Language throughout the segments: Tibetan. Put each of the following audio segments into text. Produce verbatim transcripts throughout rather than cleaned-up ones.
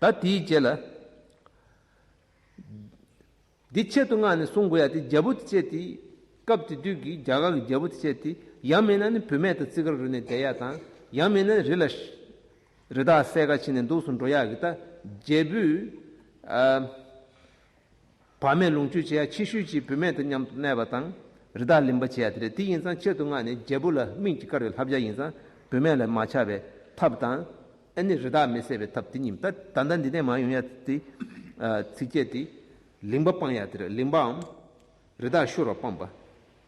ད་དེའི་རྗེས་ལ། འདི་ཆེད་དུ་མངགས་ནས་གསུང་དགོས་ཡ་དེ། རྒྱལ་པོ་དེ་བྱས་ཏེ། སྐབས་དེ་དུས་ཀྱི་རྒྱ་གར་གྱི་རྒྱལ་པོ་དེ་བྱས་ཏེ། ཡང་མིན་ན་ནི་བུད་མེད་དུ་རྩིས་ཁར་རུལ་ནས་བསྡད་ཡ་དང་། ཡང་མིན་ན་རི་ལ། རི་དྭགས་བསད་ག་ཕྱིན་ནས་འདུག་སེ་འགྲོ་ཡག་གི་ད་རྒྱལ་པོས། ཨ། བག་མེད་ལོངས་སྤྱོད་བྱེད་ཡ་ཆེ་ཤོས་ཀྱི་བུད་མེད་དང་མཉམ་དུ་གནས་པ་དང་། རི་དྭགས་ལིང་པ་བྱེད་ཡ་དེ་རེད། དེ་ཡིན་ཙང་ཆེད་དུ་མངགས་ནས་རྒྱལ་པོ་ལ་སྨན་གྱི་དཀར་བའི་བསླབ་བྱ་ཡིན་ཙང་། བུད་མེད་ལ་མ་ཆགས་པའི་ཐབས་དང་། ཨ་ནི་རི་དྭགས་མི་བསད་པའི་ཐབས་དེ་གཉིས། ད་ད་ལྟ་འདི་ནས་མར་ཡོང་ཡ་དེ། ཨ། ཚིགས་བཅད་དེ། ལིང་པ་སྤང་ཡ་དེ་རེད། ལིང་པའམ་རི་དྭགས་ཤོར་བ་སྤངས་པ།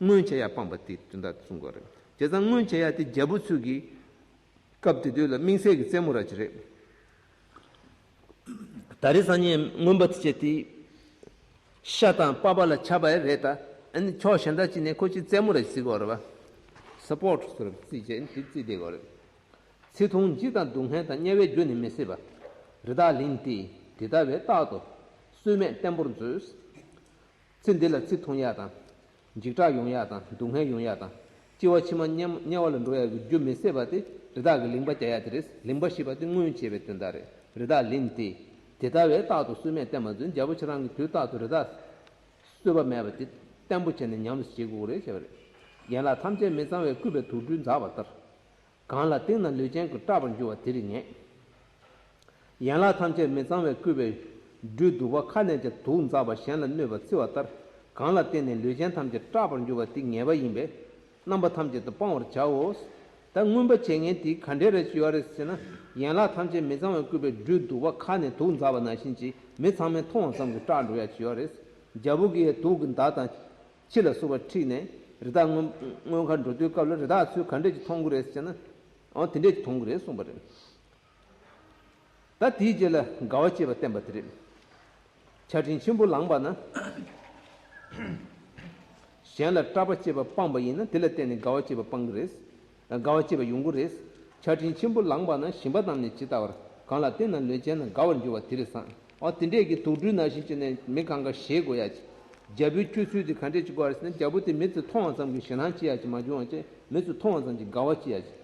སྔོན་བྱེད་ཡ་སྤངས་པ་དེ་དོན་དག་གསུང་གི་རེད། བྱས་ཙང་སྔོན་བྱེད་ཡ་དེ་རྒྱལ་པོ་ཚོས་ཀྱི། སྐབས་དེ་དུས་ལ་དམིགས་བསལ་གྱི་རྩེད་མོ་ར་ཅིག་རེད། ད་རེས་སང་ཉིན་རྔོན་པ་དེ་བྱས་ཏེ། ཤ་དང་པགས་པ་ལ་ཆགས་པ་རེད་ད། ཨ་ནི་ཕྱོགས་གཞན་དག་ཅིག་ནས་ཁོ་ཅིག་རྩེད་མོ་ར་ཅིག་རྩེ་གི་ཡོད་རེད་པ། སི་པོར་ཊི་ཟེར་བ་རྩེད་བྱེད་དེ་རྩེད་བསྡད་ཀྱི་ཡོད་རེད། ཚེ་ཐུང་འཇིགས་དང་སྡུག་བསྔལ་དང་། དམྱལ་བའི་རྒྱུ་ནི་མི་སྲིད་པ། རི་དྭགས་ལིང་སྟེ། དེ་ལྟ་བས་རྟག་ཏུ་གསོད་མེད་བརྟན་པོར་མཛོད། ཚེ་འདི་ལ་ཚེ་ཐུང་ཡ་དང་། འཇིགས་སྐྲག་ཡོང་ཡ་དང་། སྡུག་བསྔལ་ཡོང་ཡ་དང་། སྐྱེ་བ་ཕྱི་མ་དམྱལ་དམྱལ་བ་ལ་འགྲོ་ཡ་གི་རྒྱུ་མི་སྲིད་པ་དེ་རི་དྭགས་ཀྱི་ལིང་པ་རྒྱག་ཡ་དེ་རེད། ལིང་པ་ཞེས་པ་དེ་སྔོན་བྱེད་པའི་དོན་དག་རེད། རི་དྭགས་ལིང་སྟེ། དེ་ལྟ་བས་རྟག་ཏུ་གསོད་མེད་བརྟན་པར་མཛོད། རྒྱལ་པོ་ཁྱེད་རང་གིས་དུས་རྟག་ཏུ་རི་དྭགས་གསོད་པ་མེད་པ་དེ་བརྟན་པོ་བྱས་ནས་ཉམས་སུ་བཞེས་དགོས་རེད་ཟེར་བ་རེད། ཡན་ལག་ཐམས་ཅད་མི་གཙང་བས་བསྐུས་པའི་དུག་སྦྲུལ་འཛག་པ་ལྟར། གང་ལ་བསྟིངས་ན་ལུས་ཅན་གྱི་སྐྲག་པར་འགྱུར་བ་དེ་རིགས་ངེས། ཡན་ལག་ཐམས་ཅད་མི་གཙང་བས་བསྐུས་པའི་སྦྲུལ་གདུག་པ་ཁ་ནས་ཀྱང་དུག་འཛག་པ་གཞན་ལ་གནོད་པར་བརྩི་བ་ལྟར། གང་ལ་བརྟེན་ནས་ལུས་ཅན་ཐམས་ཅད་སྐྲག་པར་འགྱུར་བ་དེ་ངེས་པ་ཡིན་པས། རྣམ་པ་ཐམས་ཅད་དུ་སྤང་བར་བྱའོ། ད་རྔོན་པ་བྱེད་མཁན་དེ་ག་འདྲས་རེད་ཅེས་ཡོད་རེད་ཟེར་ན། ཡན་ལག་ཐམས་ཅད་མི་གཙང་བས་བསྐུས་པའི་སྦྲུལ་གདུག་པ་ཁ་ནས་དུག་འཛག་པ་ནང་བཞིན་གྱི་མི་ཚང་མས་མཐོང་བ་ཙམ་གྱིས་སྐྲག་འགྲོ་ཡ་ཅིག་ཡོད་རེད། རྒྱལ་པོ་གིས་དུག་གི་མདའ་དང་། ཁྱི་ལ་སོགས་པ་ཁྲིད་ནས་རི་དྭགས་རྔོན་རྔོན་ཁར་འགྲོ་དུས་སྐབས་ལ་རི་དྭགས་ཚོས་ག་འདྲས་ཀྱིས་མཐོང་གི་རེད་ཟེར་ན། འོ་དེ་འདྲས་ཀྱིས་མཐོང་གི་རེད་གསུངས་པ་རེད། ད་དེའི་རྗེས་ལ་དགའ་བ་སྐྱེས་པ་བསྟན་པ་དེ་རེད། ཆར་སྤྲིན་ཆེན་པོ་ལངས་པ་ན། གཞན་ལ་སྐྲག་པ་སྐྱེས་པ་སྤངས་པ་ཡིན་ན། དེ་ལ་བརྟེན་ནས་དགའ་བ་སྐྱེས་པ་སྤང་གི་རེད། དགའ་བ་སྐྱེས་པ་ཡོང་གི་རེད། ཆར་སྤྲིན་ཆེན་པོ་ལངས་པ་ན། ཞིང་པ་རྣམས་ནི་ཇི་ལྟ་བར། གང་ལ་བརྟེན་ན་ལུས་ཅན་རྣམས་དགའ་བར་འགྱུར་བ་དེ་རེད་བསམ། འོ་དེ་འདྲས་ཀྱི་དུག་སྦྲུལ་ནང་བཞིན་བྱས་ནས་མི་གང་ག་ཞེད་དགོས་ཡ་ཅིག་རྒྱལ་པོའི་སྤྱོད་ཚུལ་དེ་ག་འདྲས་ཅིག་དགོས་རེད་ཟེར་ན། རྒྱལ་པོ་དེ་མི་ཚོས་མཐོང་བ་ཙམ་གྱིས་ཞེད་སྣང་སྐྱེ་ཡ་ཅིག་མ་བྱུང་བ་བྱས། མི་ཚོས་མཐོང་བ་ཙམ་གྱིས་དགའ་བ་སྐྱེ་ཡ་ཅིག་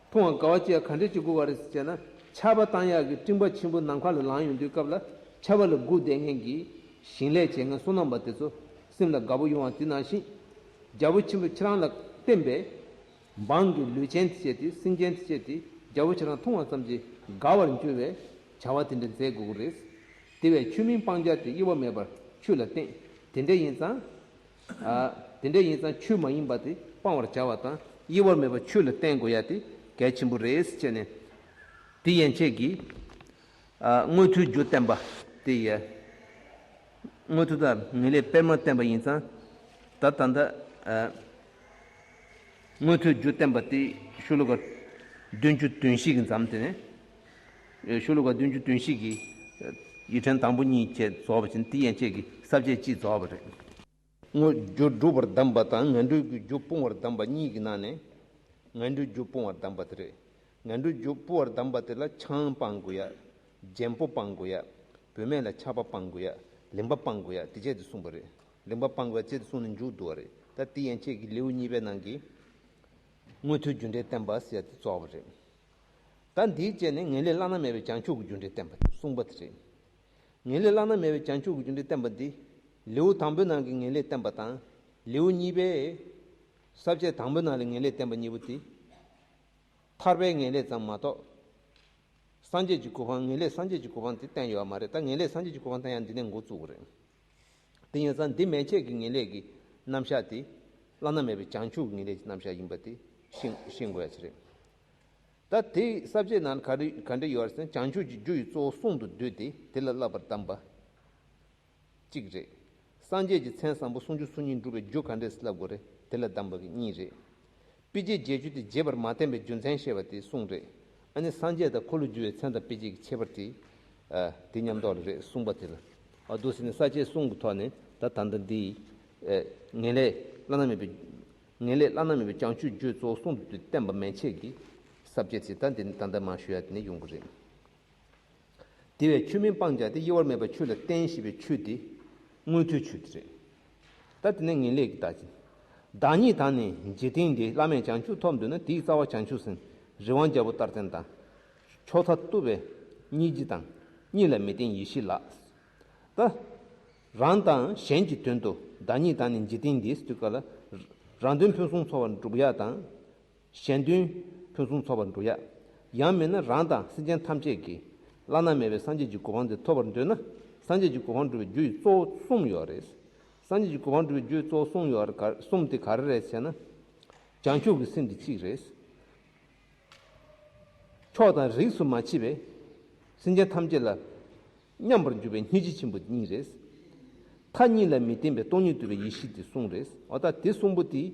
མཐོང་བ་དགའ་བ་སྐྱེ་ཡ་ག་འདྲས་ཅིག་དགོས་པ་རེད་ཟེར་ན། ཆར་པ་བཏང་ཡག་གི་སྤྲིན་པ་ཆེན་པོ་ནམ་མཁའ་ལ་ལངས་ཡོང་དུས་སྐབས་ལ། ཆར་པ་ལ་སྒུག་བསྡད་མཁན་གྱི་ཞིང་ལས་བྱེད་མཁན་བསོད་ནམས་པ་དེ་ཚོ་སེམས་ལ་དགའ་པོ་ཡོང་བ་དེ་ནང་བཞིན། རྒྱལ་པོ་ཆེན་པོ་ཁྱེད་རང་ལ་བརྟེན་པའི་འབངས་ཀྱི་ལུས་ཅན་དེ་བྱས་ཏེ། སེམས་ཅན་དེ་བྱས་ཏེ། རྒྱལ་པོ་ཁྱེད་རང་མཐོང་བ་ཙམ་གྱིས་དགའ་བར་འགྱུར་བའི་བྱ་བ་དེ་འདྲ་མཛད་དགོས་ཀྱི་རེད། དེ་བས་ཆོས་མིན་སྤང་བྱ་སྟེ། གཡོ་བ་མེད་པར་ཆོས་ལ་བརྟེན། དེ་འདྲ་ཡིན་ཙང་། ཨ། དེ་འདྲ་ཡིན་ཙང་ཆོས་མ་ཡིན་པ་དེ་སྤང་བར་བྱ་བ་དང་། གཡེལ་བར་མེད་པར་ཆོས་ལ་བརྟེན་དགོས་ཡ་དེ་གལ་ཆེན་པོ་རེད་ཟེར་བྱས་ནས། དེ་ཡན་ཆད་ཀྱིས། ཨ། མངོན་མཐོའི་རྒྱུ་བསྟན་པ་དེ་ཡ། མངོན་མཐོ་དང་ངེས་ལེགས་སྤེལ་མ་བསྟན་པ་ཡིན་ཙང་། ད་ད་ལྟ། ཨ། མངོན་མཐོའི་རྒྱུ་བསྟན་པ་དེ་ཤོ་ལོ་ཀ་བདུན་ཅུ་དོན་བཞི་གི་མཚམས་དེ་ནས། ཤོ་ལོ་ཀ་བདུན་ཅུ་དོན་བཞི་གི་ཡིག་ཕྲེང་དང་པོ་གཉིས་བཅས་རྫོགས་པ་བྱས་ནས། དེ་ཡན་ཆད་ཀྱི་ས་བཅད་གཅིག་རྫོགས་པ་རེད། དངོས་རྒྱུ་སྒྲུབ་པར་གདམས་པ་དང་། ངན་འགྲོའི་རྒྱུ་སྤོང་བར་གདམས་པ་གཉིས་ཀྱི་ནང་ནས། ངན་འགྲོའི་རྒྱུ་སྤོང་བར་གདམས་པ་དེ་རེད། ངན་འགྲོའི་རྒྱུ་སྤོང་བར་གདམས་པ་དེ་ལ་ཆང་སྤང་དགོས་ཡ། རྒྱན་པོ་སྤང་དགོས་ཡ། བུད་མེད་ལ་ཆགས་པ་སྤང་དགོས་ཡ། ལིང་པ་སྤང་དགོས་ཡ། དེ་བཅས་དེ་གསུངས་པ་རེད། ལིང་པ་སྤང་དགོས་ཡ་བཅས་དེ་གསུངས་ནས་མཇུག་བསྡུ་བ་རེད། ད་དེ་ཡན་ཆད་ཀྱི་ལེའུ་གཉིས་པའི་ནང་གི་མངོན་མཐོའི་རྒྱུ་འབྲས་བསྟན་པ་ཟེར་ཡ་དེ་རྫོགས་པ་རེད། ད་འདིའི་རྗེས་ནས་ངེས་ལེགས་བླ་ན་མེད་པའི་བྱང་ཆུབ་ཀྱི་རྒྱུ་འབྲས་བསྟན་པ་གསུངས་པ་དེ་རེད། ངེས་ལེགས་བླ་ན་མེད་པའི་བྱང་ཆུབ་ཀྱི་རྒྱུ་འབྲས་བསྟན་པ་འདི། ལེའུ་དང་པོའི་ནང་གི་ངེས་ལེགས་བསྟན་པ་དང་། ལེའུ་གཉིས་པའི་ས་བཅད་དང་པོའི་ནང་ལ་ངེས་ལེགས་བསྟན་པ་གཉིས་པོ་དེ། ཐར་པའི་ངེས་ལེགས་ཙམ་མ་གཏོགས། སངས་རྒྱས་ཀྱི་གོ་འཕང་། ངེས་ལེགས་སངས་རྒྱས་ཀྱི་གོ་འཕང་དེ་བསྟན་ཡོད་མ་རེད། ད་ངེས་ལེགས་སངས་རྒྱས་ཀྱི་གོ་འཕང་བསྟན་ཡ་འདི་ནས་འགོ་བཙུགས་པ་རེད། དེ་ཡིན་ཙང་འདི་མན་ཆད་ཀྱི་ངེས་ལེགས་ཀྱི་རྣམ་གཞག་དེ། བླ་ན་མེད་པའི་བྱང་ཆུབ་ཀྱི་ངེས་ལེགས་ཀྱི་རྣམ་གཞག་ཡིན་པ་དེ་ཤེས་ཤེས་དགོས་ཡ་ཅིག་རེད། ད་དེའི་ས་བཅད་ནང་ག་རེ་ག་འདྲ་ཡོད་རེད་ཟེར་ན། བྱང་ཆུབ་ཀྱི་རྒྱུ་ཡི་གཙོ་བོ་གསུང་དུ་འདུས་ཏེ། དེ་ལ་བསླབ་པར་གདམས་པ་གཅིག་རེད། སངས་རྒྱས་ཀྱི་མཚན་བཟང་པོ་སུམ་ཅུ་སོ་གཉིས་སྒྲུབ་པའི་རྒྱུ་ག་འདྲས་སེ་བསླབ་དགོས་རེད། དེ་ལ་གདམས་པ་གཉིས་རེད། དཔེ་བྱད་བརྒྱད་ཅུ་དེ་བརྗེད་པར་མ་བསྟན་པའི་རྒྱུ་མཚན་བཤད་པ་དེ་གསུང་རེད། ཨ་ནི་སངས་རྒྱས་དང་འཁོར་ལོས་སྒྱུར་བའི་མཚན་དང་དཔེ་བྱད་ཀྱི་ཁྱད་པར་དེ། ཨ། དེ་མཉམ་དུ་ལ་རེད་གསུངས་པ་དེ་ལ། ཨ། འདུག་ཟེར་ནས་ས་བཅད་གསུམ་གྱི་ཐོག་ནས་ད་ད་ལྟ་འདི། ཨ། ངེས་ལེགས་བླ་ན་མེད་པའི། ངེས་ལེགས་བླ་ན་མེད་པའི་བྱང་ཆུབ་རྒྱུའི་གཙོ་བོ་གསུང་དུ་བསྟན་པ་མན་ཆད་ཀྱི་ས་བཅད་ཅིག་ད་འདི་ནི་ད་ལྟ་མ་ཞུ་ཡ་དེ་ནས་ཡོང་གི་རེད། དེ་བས་ཆོས་མིན་སྤང་བྱ་སྟེ། གཡེལ་བར་མེད་པར་ཆོས་ལ་བརྟེན་ཞེས་པའི་ཆོས་དེ་མངོན་མཐོའི་ཆོས་དེ་རེད། ད་དེ་ནས་ངེས་ལེགས་ཀྱི་བདག་ཉིད། བདག་ཉིད་དང་ནི་འཇིག་རྟེན་འདི། བླ་མེད་བྱང་ཆུབ་ཐོབ་འདོད་ན། དེའི་རྩ་བ་བྱང་ཆུབ་སེམས། རི་དབང་རྒྱལ་པོ་ལྟར་བརྟན་དང་། ཕྱོགས་མཐར་གཏུགས་པའི་ སྙིང་རྗེ་དང་། གཉིས་ལ་མི་བརྟེན་ཡེ་ཤེས་ལགས། ད། རང་དང་གཞན་གྱི་དོན་དུ་བདག་ཉིད་དང་ནི་འཇིག་རྟེན་འདིའི་དུས་སྐབས་ལ། རང་དོན་ཕུན་སུམ་ཚོགས་པར་འགྲུབ་ཡག་དང་། གཞན་དོན་ཕུན་སུམ་ཚོགས་པར་འགྲུབ་ཡག་ཡང་མིན་ན་རང་དང་སེམས་ཅན་ཐམས་ཅད་ཀྱི་བླ་ན་མེད་པའི་སངས་རྒྱས་ཀྱི་གོ་འཕང་དེ་ཐོབ་པར་འདོད་ན། སངས་རྒྱས་ཀྱི་གོ་འཕང་སྒྲུབ་པའི་རྒྱུ་ཡི་གཙོ་བོ་གསུམ་ཡོད་རེད། སངས་རྒྱས་ཀྱི་གོ་འཕང་སྒྲུབ་པའི་རྒྱུ་ཡི་གཙོ་བོ་གསུམ་ཡོད་རེད། ག་གསུམ་དེ་ག་རེ་རེད་ཟེར་ན། བྱང་ཆུབ་ཀྱི་སེམས་དེ་གཅིག་རེད། ཕྱོགས་དང་རིས་སུ་མ་ཕྱེ་བའི་སེམས་ཅན་ཐམས་ཅད་ལ་མཉམ་པར་འཇུག་པའི་སྙིང་རྗེ་ཆེན་པོ་གཉིས་རེད། མཐའ་གཉིས་ལ་མི་བརྟེན་པའི་སྟོང་ཉིད་རྟོགས་པའི་ཡེ་ཤེས་དེ་གསུམ་རེད། འོ་ད་དེ་གསུམ་པོ་དེ་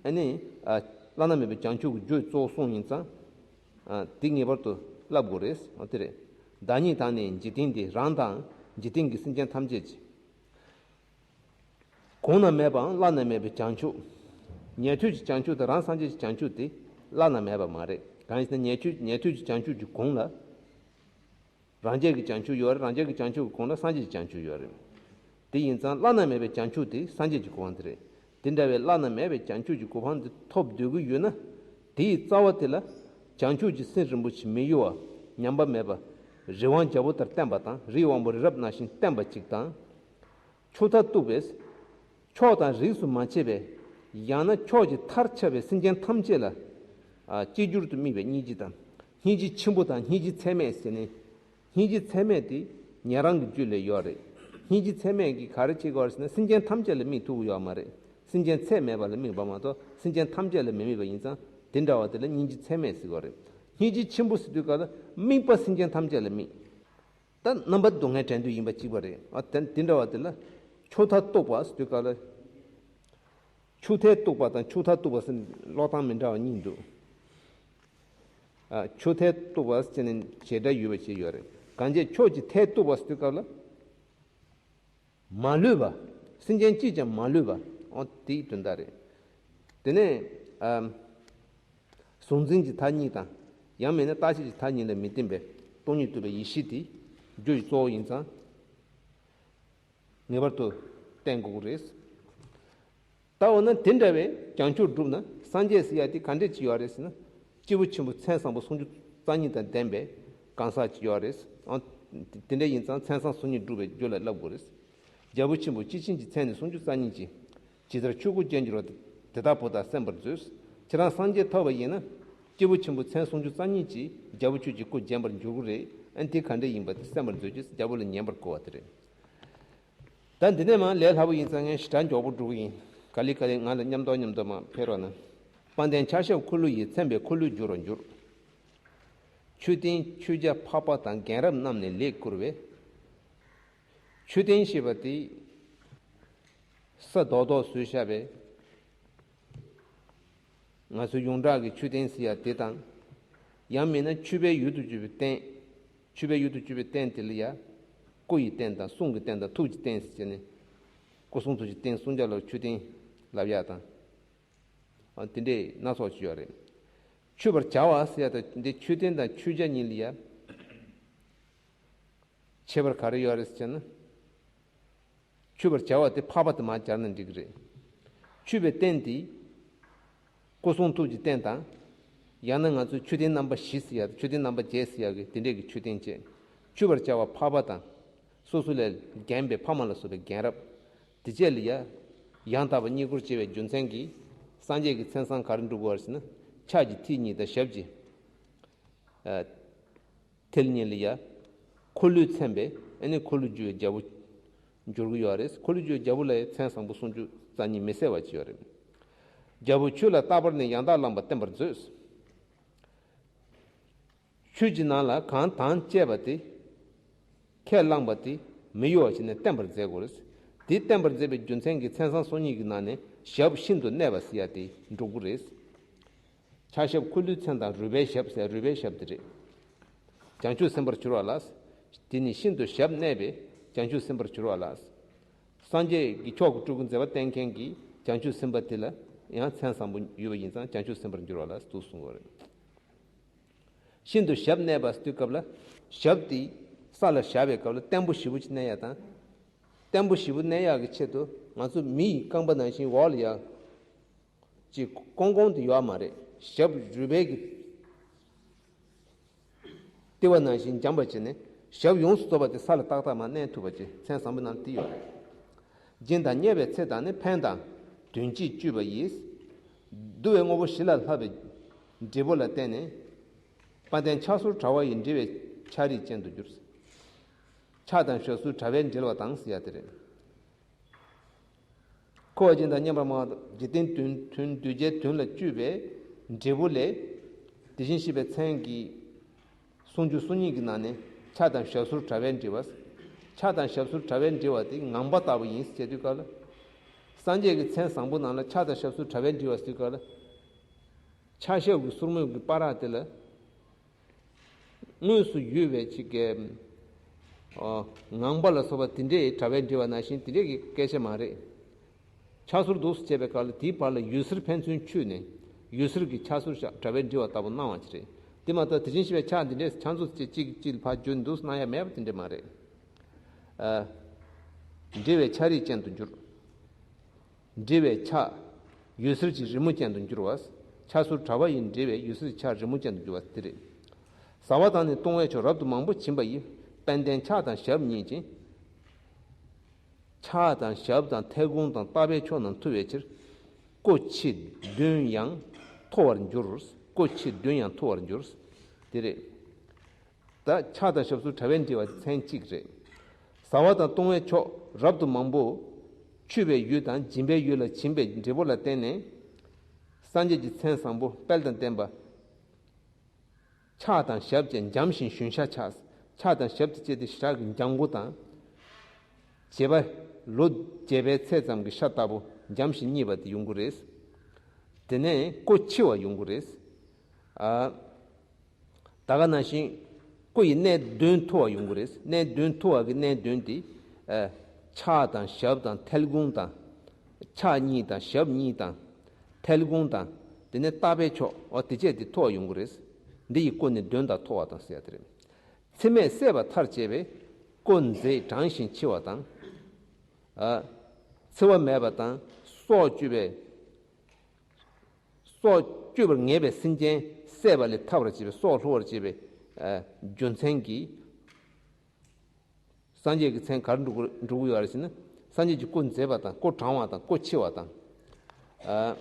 ཨ་ནི་ཨ་བླ་ན་མེད་པའི་བྱང་ཆུབ་ཀྱི་རྒྱུ་གཙོ་བོ་གསུམ་ཡིན་ཙང་། ཨ་དེ་ངེས་པར་དུ་བསླབ་དགོས་རེད། འོ་དེ་རེད། བདག་ཉིད་དང་ནི་འཇིག་རྟེན་འདི། རང་དང་འཇིག་རྟེན་གྱི་སེམས་ཅན་ཐམས་ཅད་ཀྱི། གོང་ན་མེད་པའམ་བླ་ན་མེད་པའི་བྱང་ཆུབ། ཉན་ཐོས་ཀྱི་བྱང་ཆུབ་དང་རང་སངས་རྒྱས་ཀྱི་བྱང་ཆུབ་དེ་བླ་ན་མེད་པ་མ་རེད། གང་ཡིན་ཟེར་ན་ཉན་ཐོས་ཉན་ཐོས་ཀྱི་བྱང་ཆུབ་ཀྱི་གོང་ལ། རང་རྒྱལ་གྱི་བྱང་ཆུབ་ཡོད་རེད། རང་རྒྱལ་གྱི་བྱང་ཆུབ་ཀྱི་གོང་ལ་སངས་རྒྱས་ཀྱི་བྱང་ཆུབ་ཡོད་རེད། དེ་ཡིན་ཙང་བླ་ན་མེད་པའི་བྱང་ཆུབ་དེ་སངས་རྒྱས་ཀྱི་གོ་འཕང་དེ་རེད། དེ་འདྲ་བའི་བླ་ན་མེད་པའི་བྱང་ཆུབ་ཀྱི་གོ་འཕང་དེ་ཐོབ་འདོད་ཀྱི་ཡོད་ན། དེའི་རྩ་བ་དེ་ལ་བྱང་ཆུབ་ཀྱི་སེམས་རིན་པོ་ཆེ་མི་གཡོ་བ་ཉམས་པ་མེད་པ། རི་དབང་རྒྱལ་པོ་ལྟར་བརྟན་པ་དང་། རིའི་དབང་པོ་རི་རབ་ནང་བཞིན་བརྟན་པ་གཅིག་དང་། ཕྱོགས་མཐར་གཏུགས་པས། ཕྱོགས་དང་རིས་སུ་མ་ཕྱེ་བའི། ཡང་ན་ཕྱོགས་ཀྱི་མཐར་ཁྱབ་པའི་སེམས་ཅན་ཐམས་ཅད་ལ། ཨ་གཅིག་གྱུར་དུ་དམིགས་པའི་སྙིང་རྗེ་དང་། སྙིང་རྗེ་ཆེན་པོ་དང་སྙིང་རྗེ་ཚད་མེད་ཟེར་ནས། སྙིང་རྗེ་ཚད་མེད་དེ་ཉན་རང་གི་རྒྱུད་ལ་ཡོད་རེད། སྙིང་རྗེ་ཚད་མེད་ཀྱིས་ག་རེ་བྱེད་དགོས་རེད་ཟེར་ན། སེམས་ཅན་ཐམས་ཅད་ལ་དམིགས་ཐུབ་ཀྱི་ཡོད་མ་རེད། སེམས་ཅན་ཚད་མེད་པ་ལ་དམིགས་པ་མ་གཏོགས་སེམས་ཅན་ཐམས་ཅད་ལ་མི་དམིགས་པ་ཡིན་ཙང་། དེ་འདྲ་བ་དེ་ལ་སྙིང་རྗེ་ཚད་མེད་ཟེར་དགོས་རེད། སྙིང་རྗེ་ཆེན་པོ་ཟེར་དུས་སྐབས་ལ་དམིགས་པ་སེམས་ཅན་ཐམས་ཅད་ལ་དམིགས། ད་རྣམ་པ་སྡུག་བསྔལ་བྲལ་འདོད་ཡིན་པ་གཅིག་པ་རེད། ཨ་དེ་དེ་འདྲ་བ་དེ་ལ་ཕྱོགས་མཐར་གཏུགས་པ་ཟེར་དུས་སྐབས་ལ། ཕྱོགས་མཐར་གཏུགས་པ་དང་ཕྱོགས་མཐར་གཏུགས་པ་ཟེར་ཀློག་སྟངས་མི་འདྲ་བ་གཉིས་འདུག་ཨ་ཕྱོགས་མཐར་གཏུགས་པ་ཟེར་ནས་བྱེད་སྒྲ་ཡོད་པ་ཞིག་ཡོད་རེད། གང་བྱས་ཕྱོགས་ཀྱི་མཐར་གཏུགས་པ་ཟེར་དུས་སྐབས་ལ། མ་ལུས་པ། སེམས་ཅན་གཅིག་ཀྱང་མ་ལུས་པ། འོ་དེའི་དོན་དག་རེད། དེ་ནས་ཨ། གཟུང་འཛིན་གྱི་མཐའ་གཉིས་དང་། ཡང་མིན་ན་རྟག་ཆད་ཀྱི་མཐའ་གཉིས་ལ་མི་བརྟེན་པའི་སྟོང་ཉིད་རྟོགས་པའི་ཡེ་ཤེས་དེ་རྒྱུ་ཡི་གཙོ་བོ་ཡིན་ཙང་། ངེས་པར་དུ་བསྟེན་དགོས་ཀྱི་རེད། ད་འོ་ན་དེ་འདྲ་བའི་བྱང་ཆུབ་བསྒྲུབས་ན་སངས་རྒྱས་ཟེར་ཡ་དེ་ག་འདྲས་ཅིག་ཡོད་རེད་ཟེར་ན། སྐྱེས་བུ་ཆེན་པོ་མཚན་བཟང་པོ་སུམ་ཅུ་རྩ་གཉིས་དང་ལྡན་པའི་གང་ཟག་ཅིག་ཡོད་རེད། ཨང་། དེ་འདྲ་ཡིན་ཙང་མཚན་བཟང་སུམ་གཉིས་སྒྲུབ་པའི་རྒྱུ་ལ་བསླབ་དགོས་རེད། རྒྱལ་པོ་ཆེན་པོ་སྐྱེས་ཆེན་གྱི་མཚན་ནི་སུམ་ཅུ་རྩ་གཉིས་ཀྱིས། ཇི་ལྟར་ཆོས་སྐུ་རྒྱན་གྱུར་པ། དེ་དག་བུ་དག་གསན་པར་མཛོད། ཁྱེད་རང་སངས་རྒྱས་ཐོབ་པ་ཡིན་ན། སྐྱེས་བུ་ཆེན་པོ་མཚན་སུམ་ཅུ་རྩ་གཉིས་ཀྱིས་རྒྱལ་པོ་ཁྱོད་ཀྱི་སྐུ་བརྒྱན་པར་འགྱུར་གྱི་རེད། ཨ་ནི་དེ་ག་འདྲ་ཡིན་པ་དེ་གསན་པར་མཛོད་ཅེས་རྒྱལ་པོ་ལ་ཉན་པར་བསྐུལ་བ་དེ་རེད། ད་འདི་ནས་མར་ལས་སླ་པོ་ཡིན་ཙང་ངས་ཞེ་དྲག་མགྱོགས་པོ་འགྲོ་གི་ཡིན། ག་ལེ་ག་ལེ་ང་ལ་མཉམ་དུ་མཉམ་དུ་མར་ཕེབས་རོགས་གནང་། དཔལ་ལྡན་ཕྱག་ཞབས་འཁོར་ལོ་ཡིས། མཚན་པའི་འཁོར་ལོས་སྒྱུར་བར་འགྱུར། མཆོད་རྟེན་མཆོད་བྱ་འཕགས་པ་དང་། རྒན་རབས་རྣམས་ནི་ལེགས་བཀུར་བས། མཆོད་རྟེན་ཞེས་པ་དེ་ས་རྡོག་རྡོག་བཟོས་བཞག་པའི། ང་ཚོའི་ཡོངས་གྲགས་ཀྱི་མཆོད་རྟེན་ཟེར་ཡ་དེ་དང་། ཡང་མིན་ན་མཆོད་པའི་ཡུལ་དུ་གྱུར་པའི་རྟེན། མཆོད་པའི་ཡུལ་དུ་གྱུར་པའི་རྟེན་དེ་ལ་ཡ། སྐུ་ཡི་རྟེན་དང་གསུང་གི་རྟེན་དང་ཐུགས་ཀྱི་རྟེན་ཟེར་བྱས་ནས། སྐུ་གསུང་ཐུགས་ཀྱི་རྟེན་གསུམ་ཆར་ལ་མཆོད་རྟེན་ལབ་ཡ་དང་། ཨ་དེ་འདྲའི་སྣ་ཚོགས་ཅིག་ཡོད་རེད། མཆོད་པར་བྱ་བ་ཟེར་ཡ་དང་འདི་མཆོད་རྟེན་དང་མཆོད་བྱ་གཉིས་ལ་ཡ། ཁྱད་པར་ག་རེ་ཡོད་རེད་ཟེར་ན། མཆོད་པར་བྱ་བ་དེ་འཕགས་པ་དེ་མར་སྦྱར་ན་འགྲིག་གི་རེད། མཆོད་པའི་རྟེན་དེ། སྐུ་གསུང་ཐུགས་ཀྱི་རྟེན་དང་། ཡང་ན་ང་ཚོས་མཆོད་རྟེན་རྣམ་པ་བཞི་ཟེར་ཡ་དང་མཆོད་རྟེན་རྣམ་པ་བརྒྱད་ཟེར་ཡ་གི་དེ་འདྲས་ཀྱི་མཆོད་རྟེན་བཅས། མཆོད་པར་བྱ་བ་འཕགས་པ་དང་། སོ་སོ་ལས་བརྒྱན་པའི་ཕ་མ་ལ་སོགས་པའི་རྒན་རབས། དེ་བཅས་ལ་ཡ། ཡང་དག་པར་བསྙེན་བཀུར་བྱེད་པའི་རྒྱུ་མཚན་གྱིས། སངས་རྒྱས་ཀྱི་མཚན་བཟང་ག་རེ་འགྲུབ་དགོས་པ་ཟེར་ན། ཕྱག་གི་མཐིལ་གཉིས་དང་ཞབས་ཀྱི། ཨ། མཐིལ་གཉིས་ལ་ཡ། འཁོར་ལོས་མཚན་པའི་ཨ་ནི་འཁོར་ལོས་སྒྱུར་བའི་རྒྱལ་པོ། འགྱུར་གྱི་ཡོད་རེད། འཁོར་ལོས་སྒྱུར་བའི་རྒྱལ་པོ་ལ་ཡ་མཚན་བཟང་པོ་སུམ་ཅུ་རྩ་གཉིས་མི་གསལ་བ་ཅིག་ཡོད་རེད། རྒྱལ་པོ་ཁྱོད་ལ་རྟག་པར་ནི། ཡང་དག་བླངས་པ་བསྟན་པར་མཛོད། ཆོས་ཀྱི་ནང་ལ་གང་དམ་བཅས་པ་དེ། ཁས་བླངས་པ་དེ་མི་གཡོ་བ་བྱས་ནས་བསྟན་པར་མཛད་དགོས། དེ་བསྟན་པར་མཛད་པའི་རྒྱུ་མཚན་གྱིས་མཚན་བཟང་སོ་གཉིས་ཀྱི་ནང་ནས་ཞབས་ཤིན་ཏུ་གནས་པ་ཟེར་ཡ་དེ་འགྲུབ་ཀྱི་རེད། ཕྱག་ཞབས་འཁོར་ལོའི་མཚན་དང་རོལ་པའི་ཞབས་ཟེར་རོལ་པའི་ཞབས་དེ་རེད། བྱང་ཆུབ་སེམས་དཔར་གྱུར་པ་ལགས། དེ་ནི་ཤིན་ཏུ་ཞབས་གནས་པས་བྱང་ཆུབ་སེམས་དཔར་གྱུར་པ་ལགས། སངས་རྒྱས་ཀྱི་མཆོག་གི་སྤྲུལ་སྐུ་མཛད་པ་བསྟན་མཁན་གྱིས་བྱང་ཆུབ་སེམས་དཔའ་དེ་ལ་ཡང་མཚན་བཟང་པོ་ཡོད་པ་ཡིན་ཙང་བྱང་ཆུབ་སེམས་དཔར་གྱུར་པ་ལགས་སུ་གསུངས་པ་རེད། ཤིན་ཏུ་ཞབས་གནས་པ་ཟེར་དུས་སྐབས་ལ། ཞབས་དེ་ས་ལ་བཞག་པའི་སྐབས་ལ་བརྟན་པོ་ཞེ་པོ་ཅིག་གནས་ཡ་དང་། བརྟན་པོ་ཞེ་པོ་གནས་ཡག་གི་ཆེད་དུ་ང་ཚོ་མི་ཡི་རྐང་པ་ནང་བཞིན་འོག་ལ་ཡ། ཅིག་ཀོང་ཀོང་དེ་ཡོད་མ་རེད། ཞབས་རུས་སྦལ་གྱི་ ལྟེ་བ་ནང་བཞིན་འཇམ་པར་བྱས་ནས་ཞབས་ཡོངས་སུ་རྫོགས་པ་དེ་ས་ལ་ཏག་ཏག་མར་གནས་ཐུབ་པ་ཅིག་མཚན་བཟང་པོའི་ནང་དེ་ཡོད་རེད། སྦྱིན་དང་མཉེས་པའི་ཚེ་དང་ནི། ཕན་དང་དོན་གཅིག་བཅུད་པ་ཡིས། བསྡུ་བའི་དངོས་པོ་བཞི་ལ་བསླབ་པའི་འབྲས་བུ་ལ་བརྟེན་ནས། དཔལ་ལྡན་ཕྱག་སོར་དྲ་བ་ཡི་འབྲེལ་བའི་ཕྱག་རིས་ཅན་དུ་འགྱུར། ཕྱག་དང་ཞབས་སོར་དྲ་བས་འབྲེལ་བ་དང་ཟེར་ཡ་དེ་རེད། འཁོར་བ་སྦྱིན་དང་མཉམ་པར་སྨྲ་བ་དང་། འཇིག་རྟེན་དོན་མཐུན་གདུལ་བྱའི་དོན་ལ་བཅུད་པའི་འབྲས་བུ་ལས། དེ་བཞིན་གཤེགས་པའི་མཚན་གྱི་ཟུང་འཇུག་གསུང་ཉིད་ཀྱི་ནང་ནས་ཕྱག་དང་ཞབས་སོར་དྲ་བས་འབྲེལ་བ། ཕྱག་དང་ཞབས་སོར་དྲ་བས་འབྲེལ་བ་དེ་ངང་པ་ལྟ་བུ་ཡིན་ཟེར་དུས་སྐབས་ལ། སངས་རྒྱས་ཀྱི་མཚན་བཟང་པོ་ནང་ལ་ཕྱག་དང་ཞབས་སོར་དྲ་བས་འབྲེལ་བ་ཟེར་དུས་སྐབས་ལ། ཕྱག་ཞབས་ཀྱི་སོར་མོ་གི་བར་དེ་ལ། དངོས་སུ་ཡོད་པའི་ཅིག་གི་ཨ། ངང་པ་ལ་སོགས་པ་དེ་འདྲའི་དྲ་བས་འབྲེལ་བ་ནང་བཞིན་དེ་འདྲའི་གི་སྐད་ཆ་མ་རེད། ཕྱག་སོར་འདུག་སེ་བྱས་པའི་སྐབས་ལ་དེའི་བར་ལ་འོད་ཟེར་ཕན་ཚུན་འཁྱུད་ནས་འོད་ཟེར་གྱི་ཕྱག་སོར་ཞབས་དྲ་བས་འབྲེལ་བ་ལྟ་བུ་སྣང་བ་ཅིག་རེད། དེ་མ་གཏོགས་དེ་བཞིན་གཤེགས་པའི་ཕྱག་འདི་འདྲས་ཕྱག་མཛོད་ཅིག་གཅིག་གཅིག་ལ་ཕར་བརྒྱུད་འདུག་སེ་སྣང་ཡ་མེད་པ་དེ་འདྲས་མ་རེད། ཨ། འབྲེལ་བའི་ཕྱག་རིས་ཅན་དུ་འགྱུར། འབྲེལ་བའི་ཕྱག་འོད་ཟེར་གྱི་རི་མོ་ཅན་དུ་འགྱུར་བ། ཕྱག་སོར་དྲ་བ་ཡི་འབྲེལ་བའི་འོད་ཟེར་གྱི་ཕྱག་རི་མོ་ཅན་དུ་འགྱུར་བ་དེ་རེད། བཟའ་བ་དང་ནི་བཏུང་བའི་མཆོག་རབ་ཏུ་མང་པོ་བྱིན་པ་ཡིས། དཔལ་ལྡན་ཕྱག་དང་ཞབས་གཉིས་ཀྱིས། ཕྱག་དང་ཞབས་དང་ཐལ་འགོང་དང་བརྟག་པའི་མཆོག་རྣམས་ཐུབ་པའི་ཕྱིར། སྒོ་ཕྱེ་བདུན་ཡང་མཐོ་བར་འགྱུར། སྒོ་ཕྱེ་བདུན་ཡང་མཐོ་བར་འགྱུར། དེ་རེད། ད་ཕྱག་དང་ཞབས་སོར་དྲ་བས་འབྲེལ་བ་མཚན་གཅིག་རེད། བཟའ་བ་དང་བཏུང་བའི་མཆོག་རབ་ཏུ་མང་པོ། མཆོད་པའི་ཡུལ་དང་སྦྱིན་པའི་ཡུལ་ལ་བྱིན་པའི་འབྲས་བུ་ལ་བརྟེན་ནས། སངས་རྒྱས་ཀྱི་མཚན་བཟང་པོ་དཔལ་དང་ལྡན་པ། ཕྱག་དང་ཞབས་ཀྱིས་འཇམ་ཞིང་ཞོན་ཤ་ཆགས། ཕྱག་དང་ཞབས་ཀྱི་ཅེས་ཏེ་ཞག་གི་འཇམ་མགོ་དང་། བྱེད་པ་ལོ་བརྒྱད་པའི་ཚད་ཙམ་གྱི་ཤ་ལྟ་བུ་འཇམ་ཞིང་མཉེས་པ་དེ་ཡོང་གི་རེད། དེ་ནས་སྒོ་ཕྱེ་བ་ཡོང་གི་རེད། ཨ། ད་ག་ནང་བཞིན། སྒོ་ཡི་གནས་བདུན་མཐོ་བ་ཡོང་གི་རེད། གནས་བདུན་མཐོ་བ་གི་གནས་བདུན་དེ། ཨ། ཕྱག་དང་ཞབས་དང་ཐལ་འགོང་དང་། ཕྱག་གཉིས་དང་ཞབས་གཉིས་དང་། ཐལ་འགོང་དང་། དེ་ནས་བརྟག་པའི་མཆོག་འོ་དེ་བཅས་དེ་མཐོ་བ་ཡོང་གི་རེད། འདི་ཡི་སྒོ་ནི་བདུན་དང་མཐོ་བ་དང་ཟེར་ཡ་དེ་རེད། མཚེ་མས་བསད་པ་མཐར་བྱེད་པའི། སྒོ་མཛེས་དྲང་ཞིང་ཕྱི་བ་དང་། ཨ། འཚེ་བ་མེད་པ་དང་། སྲོག་གཅོད་པའི། སྲོག་གཅོད་པར་ངེས་པའི་སེམས་ཅན་བསད་པ་ལས་ཐར་བར་བྱེད་པའི། སྲོག་བསླུ་བར་བྱེད་པའི། ཨ། རྒྱུ་མཚན་གྱིས། སངས་རྒྱས་ཀྱི་མཚན་ག་རེ་འགྲུབ་འགྲུབ་ཀྱི་ཡོད་རེད་ཟེར་ན། སངས་རྒྱས་ཀྱི་སྐུ་མཛེས་པ་དང་། སྐུ་དྲང་བ་དང་། སྐུ་ཕྱི་བ་དང་། ཨ།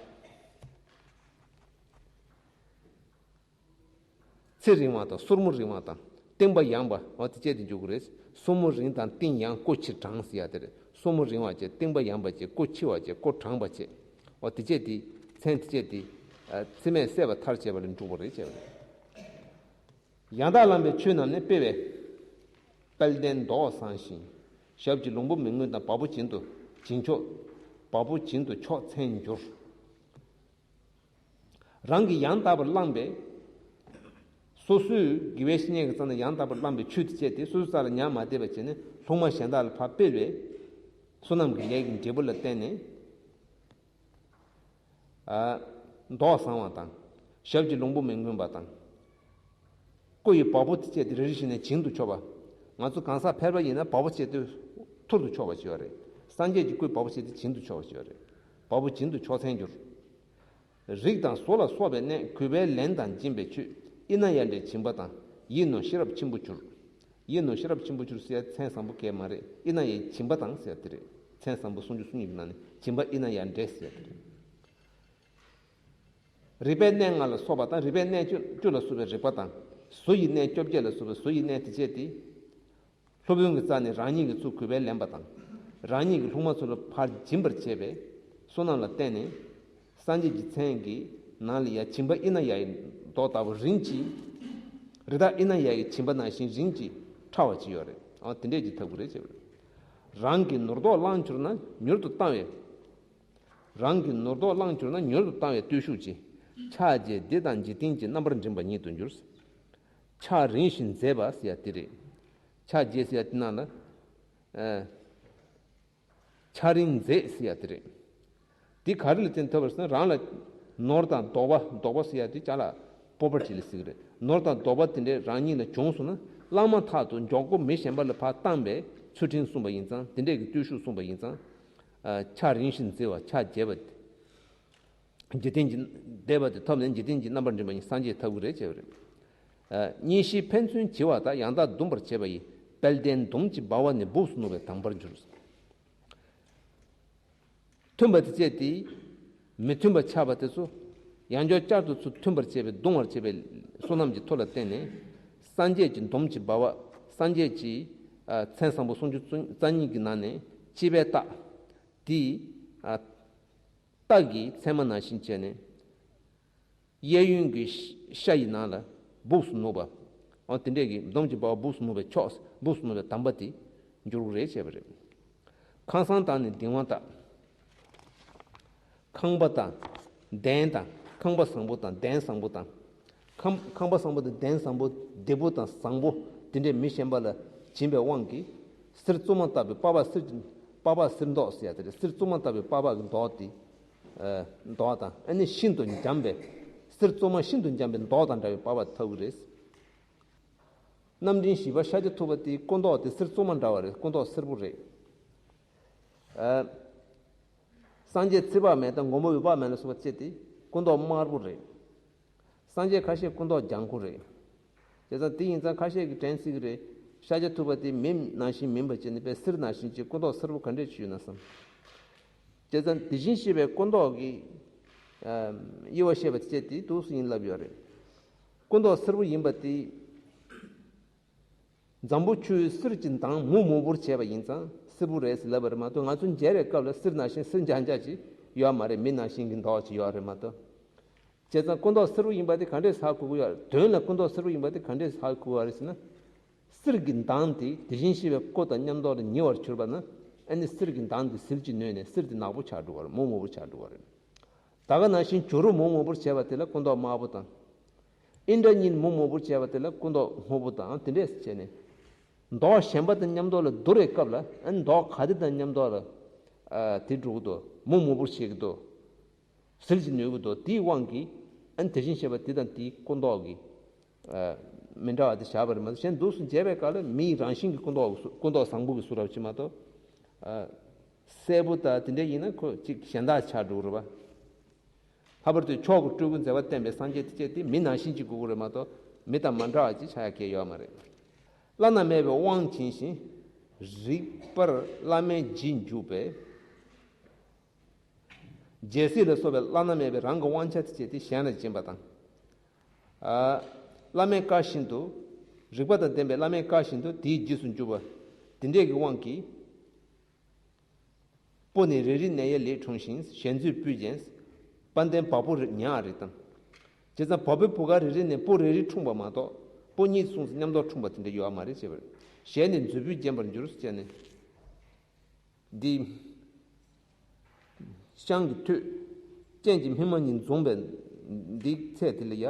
ཚེ་རིང་བ་དང་། སོར་མོ་རིང་བ་དང་། སྟེང་པ་ཡངས་པ། འོ་དེ་བཅས་དེ་འཇུག་གི་རེད། སོར་མོ་རིང་དང་སྟེང་ཡངས། སྐུ་ཕྱིར་དྲང་ཟེར་ཡ་དེ་རེད། སོར་མོ་རིང་བ་བཅས། སྟེང་པ་ཡངས་པ་བཅས། སྐུ་ཕྱི་བ་བཅས། སྐུ་དྲང་བ་བཅས། འོ་དེ་བཅས་དེ། མཚན་དེ་བཅས་དེ། ཨ། མཚེ་མས་བསད་པ་མཐར་བྱེད་པ་ལས་འགྲུབ་པ་རེད་བྱས་པ་རེད། ཡང་དག་བླངས་པའི་ཆོས་རྣམས་ནི། སྤེལ་བའི་དཔལ་ལྡན་མདོག་བཟང་ཞིང་། ཞབས་ཀྱི་ལོང་བུ་མི་མངོན་དང་། བ་སྤུ་བྱིན་དུ་བྱིན་ཆོག་བ་སྤུ་བྱིན་དུ་ཆོག་མཚན་འགྱུར། རང་གིས་ཡང་དག་པར་བླངས་པའི། སོ་སོའི་དགེ་བའི་བཤེས་གཉེན་གྱི་རྩ་ནས་ཡང་དག་པར་བླངས་པའི་ཆོས་དེ་བཅས་ཏེ། སོ་སོའི་རྩ་ལ་ཉར་མ་བསྡད་པ་བྱས་ནས་སློབ་མ་གཞན་དག་ལ་ཕར་སྤེལ་བའི་བསོད་ནམས་ཀྱི་ལས་ཀྱི་འབྲས་བུ་ལ་བརྟེན་ནས། ཨ། མདོག་བཟང་བ་དང་། ཞབས་ཀྱི་ལོང་བུ་མི་མངོན་པ་དང་། སྐུ་ཡི་བ་སྤུ་དེ་བཅས་ཏེ་རེ་རེ་བཞིན་ནས་བྱིན་དུ་ཆོག་པ། ང་ཚོ་གང་ཟག་ཕལ་པ་ཡིན་ན་བ་སྤུ་བཅས་ཏེ་ཐུར་དུ་ཆོག་པ་ཅིག་ཡོད་རེད། སངས་རྒྱས་ཀྱི་སྐུའི་བ་སྤུ་བཅས་ཏེ་བྱིན་དུ་ཆོག་པ་ཅིག་ཡོད་རེད། བ་སྤུ་བྱིན་དུ་ཆོག་མཚན་འགྱུར། རིགས་དང་བཟོ་ལ་སོགས་པའི་གནས། གུས་པས་ལེན་དང་སྦྱིན་པའི་མཆོད། ཨི་ན་ཡ་འདྲའི་སྦྱིན་པ་དང་། ཡིད་ནོར་ཤེས་རབ་ཆེན་པོ་གྱུར། ཡིད་ནོར་ཤེས་རབ་ཆེན་པོ་གྱུར་ཟེར་ཡ་མཚན་བཟང་པོ་གས་མ་རེད། ཨི་ན་ཡའི་སྦྱིན་པ་དང་ཟེར་ཡ་དེ་རེད། མཚན་བཟང་པོ་ཟུང་འཇུག་གསུང་ཉིད་ཀྱི་ནང་ནས་སྦྱིན་པ་ཨི་ན་ཡ་འདྲའི་ཟེར་ཡ་དེ་རེད། རིག་པའི་གནས་ལྔ་ལ་སོགས་པ་དང་། རིག་པའི་གནས་བཅུ་བཅུ་ལ་སོགས་པའི་རིག་པ་དང་། གཟུགས་ཡི་གནས་བཅོ་བརྒྱད་ལ་སོགས་པའི་གཟུགས་ཡི་གནས་དེ་བཅས་ཏེ། སློབ་དཔོན་གྱི་རྩ་ནས་རང་ཉིད་ཀྱིས་ཚུར་གུས་པས་ལེན་པ་དང་། རང་ཉིད་ཀྱི་སློབ་མ་ཚོ་ལ་ཕར་སྦྱིན་པར་བྱེད་པའི་བསོད་ནམས་ལ་བརྟེན་ནས། སངས་རྒྱས་ཀྱི་མཚན་གྱི་ནང་ལ་ཡ་སྦྱིན་པ་ཨི་ན་ཡ་ཡི་མདོག་ལྟ་བུ་རིམ་གྱིས། རི་དྭགས་ཨི་ན་ཡ་ཡི་སྦྱིན་པ་ནང་བཞིན་རིམ་གྱིས་ཕྲ་བ་ཅིག་ཡོད་རེད། ཨ། དེ་འདྲས་ཀྱི་ཐབས་ཀྱི་རེད་བྱས་པ་རེད། རང་གི་ནོར་དོགས་བླངས་གྱུར་ན་མྱུར་དུ་བཏང་བའི། རང་གི་ནོར་དོགས་བླངས་གྱུར་ན་མྱུར་དུ་བཏང་བའི་བརྟུལ་ཞུགས་ཀྱི། ཕྱག་རྒྱས་འདི་དང་འཇིག་རྟེན་གྱི། རྣམ་པར་འདྲེན་པ་ཉིད་དུ་འགྱུར། ཕྱག་རིང་ཞིང་མཛེས་པ་ཟེར་ཡ་དེ་རེད། ཕྱག་རྒྱས་ཟེར་ཡ་དེ་ནང་ལ། ཨ། ཕྱག་རིང་མཛེས་ཟེར་ཡ་དེ་རེད། འདི་ག་རེ་ལ་བརྟེན་ཐུབ་པ་ཟེར་ན། རང་ལ་ནོར་དང་དོགས་པ། དོགས་པ་ཟེར་ཡ་དེ་ཅ་ལག་སྤོབས་པ་ཅིག་ལ་ཟེར་གི་རེད། ནོར་དང་དོགས་པ་དེ་འདྲས་རང་ཉིད་ལ་བྱུང་སོང་ན། བླ་མ་ཐག་ཏུ་མགྱོགས་པོ་མི་གཞན་པ་ལ་ཕར་བཏང་བའི་ཚུལ་ཁྲིམས་གསུངས་པ་ཡིན་ཙང་། དེ་འདྲས་ཀྱི་བརྟུལ་ཞུགས་གསུངས་པ་ཡིན་ཙང་། ཨ། ཕྱག་རིང་ཞིང་མཛེས་པ། ཕྱག་རྒྱས་པ། འཇིག་རྟེན་གྱི་འདས་པ་དེ་ཐོབ་ནས་འཇིག་རྟེན་གྱི་རྣམ་པར་འདྲེན་པ་ཉིད་སངས་རྒྱས་ཐོབ་ཀྱི་རེད་བྱས་པ་རེད། གཉིས་བཞི་ཕན་ཚུན་འབྱེ་བ་དང་ཡང་དག་བརྡུང་བར་བྱེད་པ་ཡི་དཔལ་ལྡན་འདོམ་གྱི་སྦ་བ་ནི་སྦུབས་སུ་ནུབ་པའི་དམ་པར་འགྱུར། མཐུན་པ་དེ་བཅས་ཏེ། མི་མཐུན་པ་ཆགས་པ་དེ་ཚོ་ཡང་བསྐྱར་བསྐྱར་དུ་ཚུར་མཐུན་པར་བྱེད་པའི་བརྡུང་བར་བྱེད་པའི་བསོད་ནམས་ཀྱི་མཐུ་ལ་བརྟེན་ནས། སངས་རྒྱས་ཀྱི་འདོམ་གྱི་སྦ་བ། སངས་རྒྱས་ཀྱི་མཚན་བཟང་པོ་སུམ་ཅུ་རྩ་གཉིས་ཀྱི་ནང་ནས་སྤྱི་དཔལ་སྟག་དེ། སྟག་གི་མཚན་མ་ནང་བཞིན་བྱས་ནས། གཡས་གཡོན་གྱི་ཤ་ཡི་ནང་ལ་སྦུབས་སུ་ནུབ་པ། འོ་དེ་འདྲས་ཀྱི་འདོམ་གྱི་སྦ་བ་སྦུབས་སུ་ནུབ་པའི་ཕྱོགས། སྦུབས་སུ་ནུབ་པའི་དམ་པ་དེ་འགྱུར་གྱི་རེད་བྱས་པ་རེད། ཁང་བཟང་དང་ནི་གདིང་བ་དག། ཁང་པ་དང་། གདན་དང་། ཁང་པ་བཟང་པོ་དང་གདན་བཟང་པོ་དང་། ཁང་ཁང་པ་བཟང་པོ་དང་གདན་བཟང་པོ། བདེ་པོ་དང་བཟང་པོ་དེ་འདྲས་མི་གཞན་པ་ལ་སྦྱིན་པའི་དབང་གིས། གསེར་བཙོ་མ་ལྟ་བུའི་པགས་པ་གསེར་གྱི་པགས་པ་གསེར་མདོག་ཟེར་ཡ་དེ་རེད། གསེར་བཙོ་མ་ལྟ་བུའི་པགས་པ་གི་མདོག་དེ། མདོག་དང་ཨ་ནི་ཤིན་ཏུ་འཇམ་པའི། གསེར་བཙོ་མ་ཤིན་ཏུ་འཇམ་པའི་མདོག་དང་འདྲ་བའི་པགས་པ་ཐོབ་ཀྱི་རེད། རྣམ་འདྲེན་བཞི་པ་ཤཱཀྱ་ཐུབ་པ་དེའི་སྐུ་མདོག་དེ་གསེར་བཙོ་མ་འདྲ་བ་རེད། སྐུ་མདོག་སེར་པོ་རེད། ཨ། སངས་རྒྱས་ཚེ་དཔག་མེད་དང་མགོན་པོ་འོད་དཔག་མེད་ལ་སོགས་པ་བཅས་ཏེ་སྐུ་མདོག་དམར་པོ་རེད། སངས་རྒྱས་ཁ་ཤས་སྐུ་མདོག་ལྗང་ཁུ་རེད། བྱས་ཙང་དེ་ཡིན་ཙང་ཁ་ཤས་ཀྱིས་དྲན་སྲིད་ཀྱི་རེད། ཤཱཀྱ་ཐུབ་པ་དེ་མི་ནང་བཞིན་མིན་པ་བྱས་ནས་དཔེ་གསེར་ནང་བཞིན་གྱི་སྐུ་མདོག་སེར་པོ་ག་འདྲས་ཅིག་ཡོད་ན་བསམ། བྱས་ཙང་དེ་བཞིན་གཤེགས་པའི་སྐུ་མདོག་གི་དབྱེ་བ་བཤད་པ་བཅས་ཏེ་འདུག་སེ་ཡིན་ལབ་ཡོད་རེད། སྐུ་མདོག་སེར་པོ་ཡིན་པ་དེ། འཛམ་བུ་ཆུའི་གསེར་གྱི་མདངས་མུ་མུ་པོར་བྱས་པ་ཡིན་ཙང་སེར་པོ་རེད་ཟེར་ལབ་པ་རེད་མ་གཏོགས། ང་ཚོ་མཇལ་བའི་སྐབས་ལ་གསེར་ནང་བཞིན་གསེར་འཇག་འཇག་ཅིག་ཡོད་མ་རེད། མི་ནང་བཞིན་གྱི་མདོག་ཅིག་ཡོད་རེད་མ་གཏོགས། བྱས་ཙང་སྐུ་མདོག་སེར་པོ་ཡིན་པ་དེ་ག་འདྲས་ཧ་གོ་གི་ཡོད་རེད། དོན་ལ་སྐུ་མདོག་སེར་པོ་ཡིན་པ་དེ་ག་འདྲས་ཧ་གོ་གི་ཡོད་རེད་ཟེར་ན། གསེར་གྱི་མདངས་དེ་དེ་བཞིན་གཤེགས་པའི་སྐུ་དང་མཉམ་དུ་ལ་ཉེ་བར་གྱུར་པ་ན། ཨ་ནི་གསེར་གྱི་མདངས་དེ་ཟིལ་གྱིས་གནོན་ནས་གསེར་དེ་ནག་པོ་ཆགས་འགྲོ་བ་རེད། མུ་མུ་པོ་ཆགས་འགྲོ་བ་རེད། ད་ག་ནང་བཞིན་བྱུ་རུ་མུ་མུ་པོར་བྱས་པ་དེ་ལ་སྐུ་མདོག་དམར་པོ་དང་། ཨིནྡྲ་གཉན་མུ་མུ་པོར་བྱས་པ་དེ་ལ་སྐུ་མདོག་སྔོ་པོ་དང་དེ་འདྲས་བྱས་ནས། མདོག་གཞན་པ་དང་མཉམ་དུ་ལ་བསྡུར་བའི་སྐབས་ལ། ཨ་ནི་མདོག་ག་དེ་དང་མཉམ་དུ་ལ། ཨ། དེ་འགྲོ་གི་འདུག་མུ་མུ་པོར་བྱེད་ཀྱི་འདུག་ཟིལ་གྱིས་གནོན་གྱི་འདུག་དེའི་དབང་གིས། ཨ་ནི་དེ་བཞིན་གཤེགས་པ་དེ་དང་དེའི་སྐུ་མདོག་གི། ཨ། མི་འདྲ་བ་དེ་བཞག་པ་རེད་མ་གཏོགས། གཞན་འདུག་སེ་མཇལ་བའི་སྐབས་ལ་མིའི་རང་བཞིན་གྱི་སྐུ་མདོག་སྐུ་མདོག་བཟང་པོ་གི་བཟོ་འདྲ་ཅིག་མ་གཏོགས། ཨ། སེར་པོ་དང་དེ་འདྲ་ཡིན་ན་ཁོ་ཅིག་གཞན་དག་ཆགས་འགྲོ་གི་རེད་པ། ལྷག་པར་དུ་མཆོག་གི་སྤྲུལ་སྐུ་མཛད་པ་བསྟན་པའི་སངས་རྒྱས་དེ་བཅས་དེ་མི་ནང་བཞིན་གྱི་དགོས་ཀྱི་རེད་མ་གཏོགས། མི་དང་མ་འདྲ་བ་ཅིག་ཆགས་ཡ་གང་ཡང་ཡོད་མ་རེད། བླ་ན་མེད་པའི་དབང་བྱིན་ཞིང་། རིག་པར་བླ་མའི་རྗེས་འཇུག་པའི། རྒྱལ་སྲིད་ལ་སོགས་པའི་བླ་ན་མེད་པའི་རང་གི་དབང་ཆ་དེ་བཅས་དེ་གཞན་ལ་སྦྱིན་པ་དང་། ཨ། བླ་མའི་བཀའ་བཞིན་དུ། རིག་པ་དང་ལྡན་པའི་བླ་མའི་བཀའ་བཞིན་དུ་དེའི་རྗེས་སུ་འཇུག་པ། དེ་འདྲས་ཀྱི་དབང་གིས། སྤུ་ནི་རེ་རེ་ནས་ཡར་ལེགས་འཁྲུངས་ཤིང་། ཞལ་མཛོད་སྤུས་ཅན། དཔལ་ལྡན་བ་སྤུ་ཉག་རེ་དང་། བྱས་ཙང་བ་སྤུའི་བུ་ག་རེ་རེ་ནས་སྤུ་རེ་རེ་འཁྲུངས་པ་མ་གཏོགས། སྤུ་གཉིས་གསུམ་མཉམ་དུ་འཁྲུངས་པ་དེ་འདྲ་ཡོད་མ་རེད་བྱས་པ་རེད། ཞལ་ནི་མཛོད་སྤུས་བརྒྱན་པར་འགྱུར་ཟེར་ནས། འདི། ཤངས་ཀྱི་ཐོད། སྤྱན་གྱི་སྨིན་མ་གཉིས་འཛོམས་པའི་འདི་ཚད་དེ་ལ་ཡ།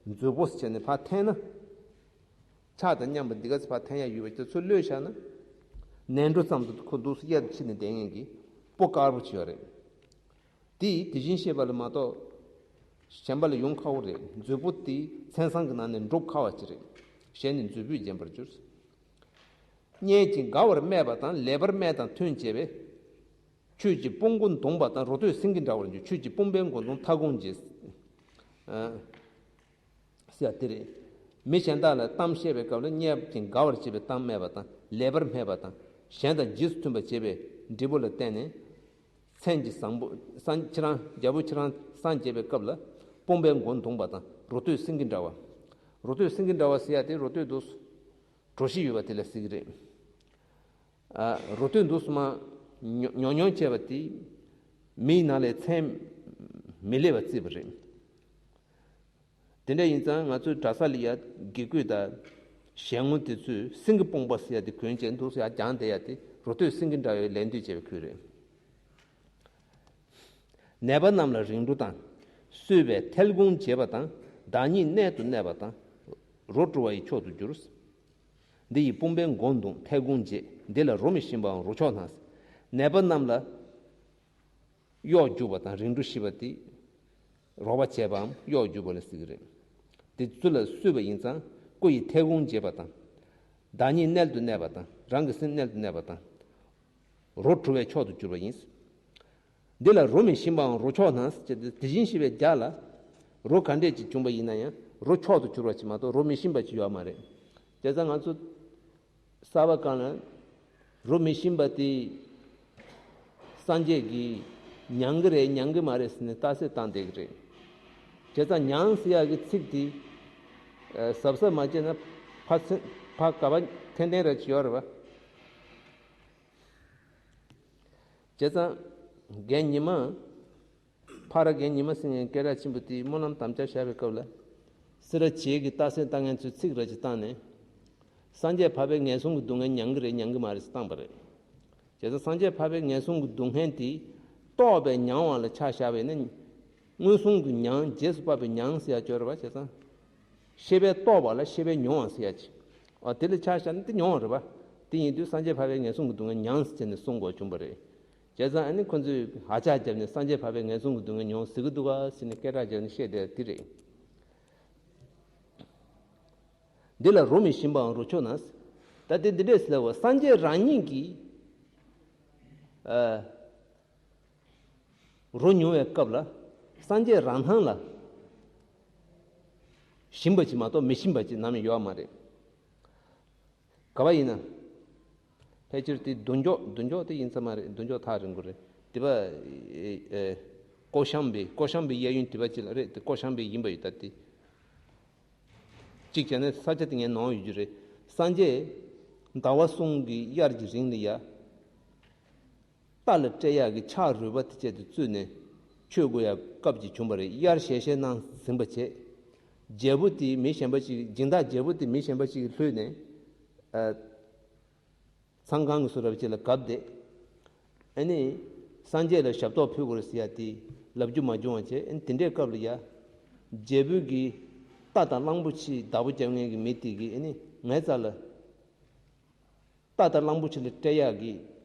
མཛོད་སྤུ་ཟེར་ནས་ཕར་འཐེན་ན། ཕྱག་དང་མཉམ་པ་འདི་ག་ཚོད་ཕར་འཐེན་ཡ་ཡོད་པ་དེ་ཚོ་གློད་བཞག་ན། ནས་འགྲོ་ཙམ་དུ་ཁོ་འདུག་སེ་གཡས་སུ་ཕྱིན་ནས་བསྡད་མཁན་གྱི་སྤུ་དཀར་པོ་ཅིག་ཡོད་རེད། དེ་དེ་བཞིན་གཤེགས་པ་ལ་མ་གཏོགས་གཞན་པ་ལ་ཡོང་ཁག་པོ་རེད། མཛོད་སྤུ་དེ་མཚན་བཟང་གི་ནང་ནས་འགྲུབ་ཁག་པ་ཅིག་རེད། ཞལ་ནི་མཛོད་སྤུས་བརྒྱན་པར་འགྱུར། སྙན་གྱིས་དགའ་བར་སྨྲས་པ་དང་། ལེགས་པར་སྨྲས་དང་ཐོས་བྱས་པས། ཆོས་ཀྱི་དཔུང་མགོ་བརྡུངས་པ་དང་། རོ་སྟོད་སེང་གེ་འདྲ་བར་འགྱུར། ཆོས་ཀྱི་དཔུང་པའི་མགོ་བརྡུངས་མཐའ་སྐོང་བྱེད། ཨ། ཟེར་ཡ་དེ་རེད། མི་གཞན་དག་ལ་གཏམ་བཤད་པའི་སྐབས་ལ་སྙན་གྱིས་དགའ་བར་བྱེད་པའི་གཏམ་སྨྲས་པ་དང་། ལེགས་པར་སྨྲས་པ་དང་། གཞན་དང་རྗེས་སུ་མཐུན་པར་བྱེད་པའི་འབྲས་བུ་ལ་བརྟེན་ནས། མཚན་གྱི་བཟང་པོ་སངས་ཁྱེད་རང་རྒྱལ་པོ་ཁྱེད་རང་སངས་རྒྱས་པའི་སྐབས་ལ་དཔུང་པའི་མགོ་བརྡུངས་པ་དང་། རོ་སྟོད་སེང་གེ་འདྲ་བ། རོ་སྟོད་སེང་གེ་འདྲ་བ་ཟེར་ཡ་དེ་རོ་སྟོད་དུ་གྲོ་བཞི་ཡོད་པ་དེ་ལ་ཟེར་གྱི་རེད། ཨ། རོ་སྟོད་འདུག་སེ་མར་ཉོ་ཉོ་ཉོ་བྱས་པ་དེ་མིའི་ནང་ལ་མཚན་མི་སླེབས་པ་བརྩིས་པ་རེད། དེ་འདྲ་ཡིན་ཙང་ང་ཚོའི་གྲྭ་ས་ལ་ཡ་དགེ་བསྐོས་དང་ཞལ་ངོ་དེ་ཚོས་སེང་གེ་དཔུང་པ་ཟེར་ཡ་དེ་གོན་བྱས་འདུག་སེ་ཡར་བརྒྱངས་བསྡད་ཡ་དེ་རོ་སྟོད་སེང་གེ་འདྲ་བའི་ལད་ཟློས་བྱས་པའི་ཁུལ་རེད། ནད་པ་རྣམས་ལ་རིང་འགྲོ་དང་། གསོས་པའི་ཐལ་སྒོང་འབྱེད་པ་དང་། བདག་ཉིད་མནལ་དུ་གནས་པ་དང་། རོ་བྲོ་བ་ཡི་མཆོག་ཏུ་གྱུར། འདི་ཡི་དཔུང་པའི་མགོ་བརྡུངས་ཐལ་སྒོང་འབྱེད། འདི་ལ་རོ་མི་ཞིམ་པའང་རོ་མཆོག་དང་། ནད་པ་རྣམས་ལ་གཡོག་རྒྱུག་པ་དང་རིང་འགྲོ་ཞི་བ་སྟེ། རོགས་པ་བྱས་པའམ་གཡོག་རྒྱུག་པ་ལ་ཟེར་གྱི་རེད། དེ་ཚོ་ལ་གསོས་པ་ཡིན་ཙང་སྐུ་ཡི་ཐལ་སྒོང་འབྱེད་པ་དང་། བདག་ཉིད་མནལ་དུ་གནས་པ་དང་། རང་གི་སེམས་མནལ་དུ་གནས་པ་དང་། རོ་བྲོ་བའི་མཆོག་ཏུ་གྱུར་པ་ཡིན། འདི་ལ་རོ་མི་ཞིམ་པའང་རོ་མཆོག་དང་ཟེར་ཏེ། དེ་བཞིན་གཤེགས་པའི་རྒྱ་ལ་རོ་ག་འདྲས་ཅིག་བྱུང་པ་ཡིན་ན་ཡང་ རོ་མཆོག་ཏུ་གྱུར་པ་ཅིག་མ་གཏོགས་རོ་མི་ཞིམ་པ་ཅིག་ཡོད་མ་རེད། བྱས་ཙང་ང་ཚོ་གསར་པ་གང་ལ་རོ་མི་ཞིམ་པ་དེ་སངས་རྒྱས་ཀྱིས་མྱང་གི་རེད་མྱང་གི་མ་རེད་ཟེར་ནས་རྟགས་གསལ་བཏང་བསྡད་ཀྱི་རེད། བྱས་ཙང་མྱང་ཟེར་ཡག་གི་ཚིག་དེ་ཨ་གཟབ་གཟབ་མ་བྱས་ན་ཕ་ཚན་ཕ་ག་པ་འཐེན་འཐེན་ར་ཅིག་ཡོད་རེད་བ། བྱས་ཙང་རྒན་ཉི་མ། ཕ་ར་རྒན་ཉི་མ་སེང་གེ་སྐད་གྲགས་ཆེན་པོ་དེས་སྨོན་ལམ་དམ་བཅའ་བཞག་པའི་སྐབས་ལ། སེ་ར་བྱེས་ཀྱི་རྟགས་གསལ་བཏང་མཁན་ཚོས་ཚིག་ར་ཅིག་བཏང་ནས། སངས་རྒྱས་འཕགས་པས་ངན་སོང་གི་སྡུག་བསྔལ་མྱང་གི་རེད་མྱང་གི་མ་རེད་ཟེར་བཏང་པ་རེད། བྱས་ཙང་སངས་རྒྱས་འཕགས་པས་ངན་སོང་གི་སྡུག་བསྔལ་དེ་རྟོགས་པས་མྱང་བ་ལ་ཆ་བཞག་པས་ན། མངོན་སུམ་གྱི་མྱང་རྗེས་སུ་དཔག་པའི་མྱང་ཟེར་ཡ་སྦྱོར་བ་བྱས་ཙང་། ཤེས་པས་རྟོགས་པ་ལ་ཤེས་པས་མྱོང་བ་ཟེར་ཡ་ཅིག་ཨ་དེ་ལ་ཆ་བཞག་ན་དེ་མྱོང་བ་རེད་པ། དེ་ཡིན་དུས་སངས་རྒྱས་འཕགས་པས་ངན་སོང་གི་སྡུག་བསྔལ་མྱང་ཟེར་བྱས་ནས་གསུང་དགོས་བྱུང་བ་རེད། བྱས་ཙང་ཨ་ནི་ཁོ་ཚོས་ཧ་ཅག་བརྒྱབ་ནས་སངས་རྒྱས་འཕགས་པས་ངན་སོང་གི་སྡུག་བསྔལ་མྱོང་ཟེར་གི་འདུག་ག་ཟེར་ནས་སྐད་གྲགས་བརྒྱབ་ནས་བཤད་བསྡད་དེ་རེད། འདི་ལ་རོ་མི་ཞིམ་པའང་རོ་མཆོག་ན། ད་དེ་འདི་འདྲས་ཟེར་ལ་བ་སངས་རྒྱས་རང་ཉིད་ཀྱིས་ཨ་རོ་མྱོང་བའི་སྐབས་ལ་སངས་རྒྱས་རང་སྣང་ལ་ཞིམ་པ་ཅིག་མ་གཏོགས་མི་ཞིམ་པ་ཅིག་ནམ་ཡང་ཡོད་མ་རེད། ག་པ་ཡིན་ན། ཕལ་ཆེར་དེ་བདུན་འཇོག་བདུན་འཇོག་དེ་ཡིན་ས་མ་རེད། བདུན་འཇོག་ཐག་རིང་པོ་རེད། དེ་པ་ཨེ་ཨེ་ཀོ་ཤམ་བི་ཀོ་ཤམ་བི་གཡས་གཡོན་དེ་པ་ཅིག་ལ་རེད། དེ་ཀོ་ཤམ་བི་ཡིན་པ་ཡོད་ད་དེ། གཅིག་བྱས་ན་ས་ཆ་དེ་ངའི་ནང་ཡོད་རྒྱུ་རེད། སངས་རྒྱས་ཟླ་བ་གསུམ་གྱི་དབྱར་གྱི་རིང་ལ་ཡ། རྟ་ལ་སྤྲད་ཡག་གི་ཆག་རུས་པ་དེ་བཅད་དེ་བཙུད་ནས་མཆོད་དགོས་ཡག་སྐབས་ཅིག་བྱུང་བ་རེད། དབྱར་ཞལ་བཞེས་གནང་ཟིན་པ་བྱས། རྒྱལ་པོ་དེ་མི་གཞན་པ་ཅིག་སྦྱིན་བདག་རྒྱལ་པོ་དེ་མི་གཞན་པ་ཅིག་གིས་ལྷོད་ནས། ཨ། ཚང་ཁང་གི་སུ་རབ་ཅིག་ལ་བཀབ་བསྡད། ཨ་ནི། སངས་རྒྱས་ལ་ཞབས་ཏོག་ཕུལ་དགོས་རེད་ཟེར་ཡ་དེ་ལབ་རྒྱུ་མ་བྱུང་བ་བྱས། ཨ་ནི་དེ་འདྲའི་སྐབས་ལ་ཡ། རྒྱལ་པོ་གིས་རྟ་དང་གླང་པོ་ཆེའི་བདག་པོ་རྒྱབ་མཁན་གྱི་མི་དེ་གིས་ཨ་ནི་ངའི་རྩ་ལ། རྟ་དང་གླང་པོ་ཆེ་ལ་སྤྲད་ཡག་གི་